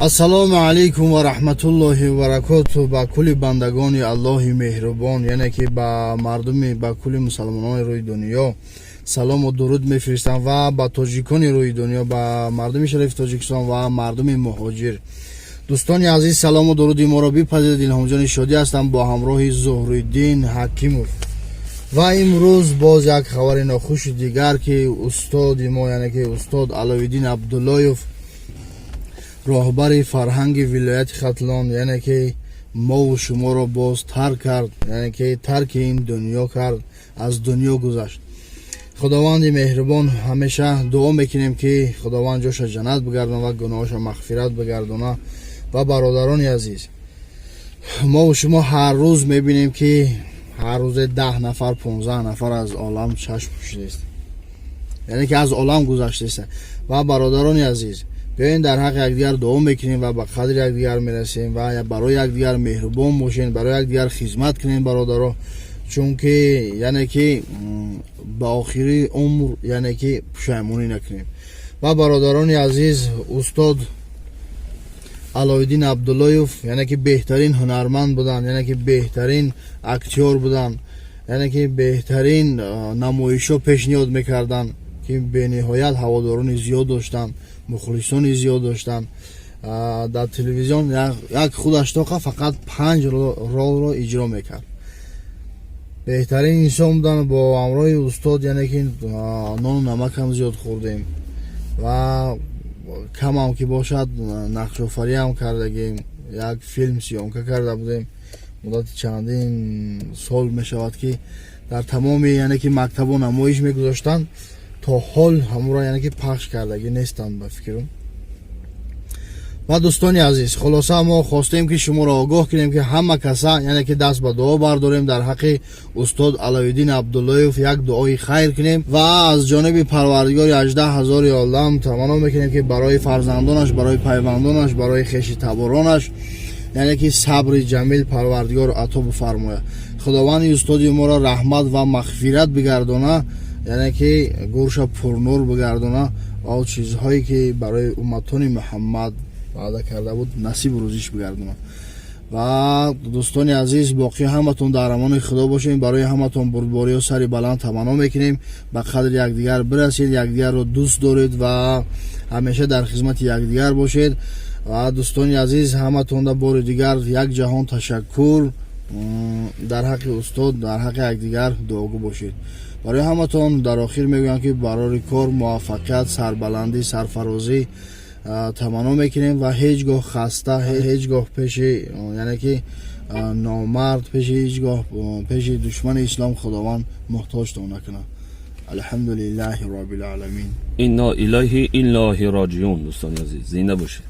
Ассалому алайкум ва раҳматуллоҳи ва баракоту ба кулли бандагони Аллоҳи меҳрубон, яъне ки ба мардуми, ба кулли мусалмонони рӯи дунё салому дуруд мефиристам ва ба тоҷикони рӯи дунё, ба мардуми шарифи Тоҷикистон ва мардуми муҳоҷир. Дӯстони азиз, салому дуруди моро бипазиред. Илҳомҷони Шодӣ ҳастам бо ҳамроҳи Зуҳриддин Ҳакимов. Ва имрӯз боз як хабари нохуши дигар, ки устоди мо, яъне ки устод Аловиддин Абдуллоев, роҳбари фарҳанги вилояти Хатлон, яъне ки мову шуморо боз тарк кард, яъне ки тарки ин дунё кард, аз дунё гузашт. Худованди меҳрубон, ҳамеша дуо мекунем, ки Худованд ҷоша ҷаннат бигардона ва гуноҳоша мағфират бигардона. Ва бародарони азиз, мову шумо ҳар рӯз мебинем, ки ҳар рӯзе 10 нафар, 15 нафар аз олам чашм пӯшидааст, яъне ки аз олам гузаштааст. Ва бародарони азиз, биёен, дар ҳаққи якдигар дуо мекунем ва ба қадри якдигар мерасем ва барои якдигар меҳрубон бошем, барои якдигар хизмат кунем, бародаро, чунки яъне ки ба охири умр, яъне ки пушаймонӣ накунем. Ва бародарони азиз, устод Аловиддин Абдуллоев, яъне ки беҳтарин ҳунарманд буданд, яъне ки беҳтарин актёр буданд, яъне ки беҳтарин намоишҳо пешниҳод мекарданд, ки бениҳоят ҳаводорони зиёд доштанд, мухлисони зиёд доштанд. Дар телевизион як худаш тоқа фақат панҷ ролро иҷро мекард. Беҳтарин инсон буданд. Бо ҳамроҳи устод, яъне ки нону намакам зиёд хӯрдем ва камам ки бошад, нақшофариам кардагем, як филм съёмка карда будем. Муддати чандин сол мешавад, ки дар тамоми, яъне ки мактабо намоиш мегузоштанд. То ҳол ҳамонро, яъне ки пахш кардагӣ нестанд, ба фикрам. Ва дӯстони азиз, хулоса, мо хостем, ки шуморо огоҳ кунем, ки ҳама каса, яъне ки даст ба дуо бардорем, дар ҳаққи устод Аловиддин Абдуллоев як дуои хайр кунем ва аз ҷониби Парвардигори 18 000 олам таманно мекунем, ки барои фарзандонаш, барои пайвандонаш, барои хеши таборонаш, яъне ки сабри ҷамил Парвардигор ато бифармояд. Худованди устоди моро раҳмат ва мағфират бигардона, яъне ки гӯрша пурнур бигардона ва чизҳое ки барои умматони Муҳаммад ваъда карда буд, насибу рӯзиш бигардона. Ва дӯстони азиз, боқӣ ҳаматон дар амони Худо бошем. Барои ҳаматон бурдбориё, сари баланд таманно мекунем. Ба қадри якдигар бирасед, якдигарро дӯст доред ва ҳамеша дар хизмати якдигар бошед. Ва дӯстони азиз, ҳаматонда бори дигар як ҷаҳон ташаккур. Дар ҳаққи устод, дар ҳаққи якдигар дуогӯ бошед. Барои ҳаматон дар охир мегӯям, ки барори кор, муваффақият, сарбаландӣ, сарфарозӣ таманно мекунем ва ҳеҷ гоҳ хаста, ҳеҷ гоҳ пеши, яъне ки номард, пеши ҳеҷ гоҳ пеши душмани ислом Худованд муҳтоҷтон накунад. Алҳамду лиллаҳи роббил оламин. Инна илайҳи инна илайҳи роҷиун. Дӯстони азиз, зинда бошед.